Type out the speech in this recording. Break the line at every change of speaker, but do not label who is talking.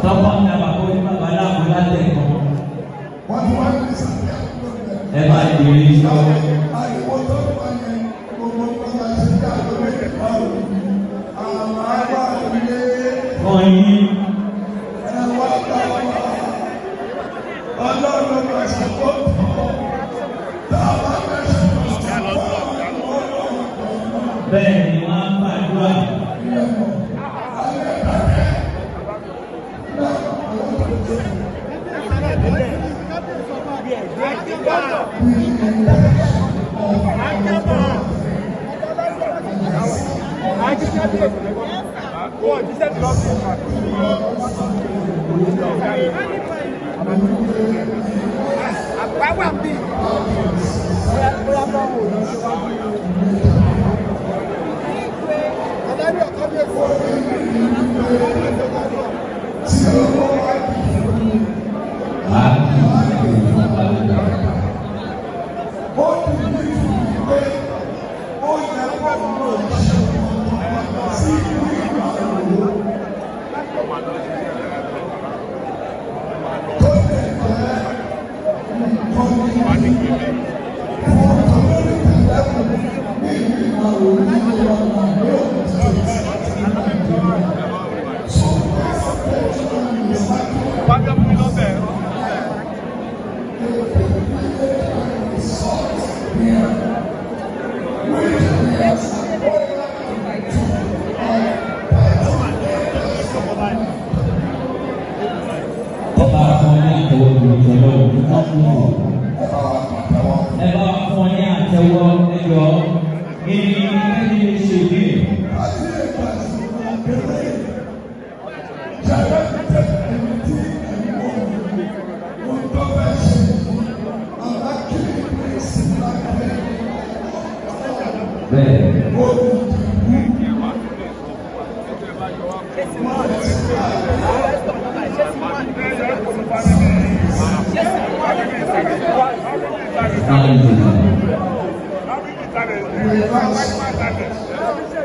Tọ́pọ̀ ń dábàá kó ní bàbá láàbò látẹ̀kọ́. Ẹ bá jèrè iṣẹ́ ọwọ́. Fún yín. Bẹ́ẹ̀ ni wọ́n á gbàdúrà. Ẹ bá fún ní àtẹ́wọ́ lórí Ọlọ́run. Ẹ bá fún ní àtẹ́wọ́ ẹjọ́ ní ẹni lè ṣe bí. Bẹ́ẹ̀. Thank you.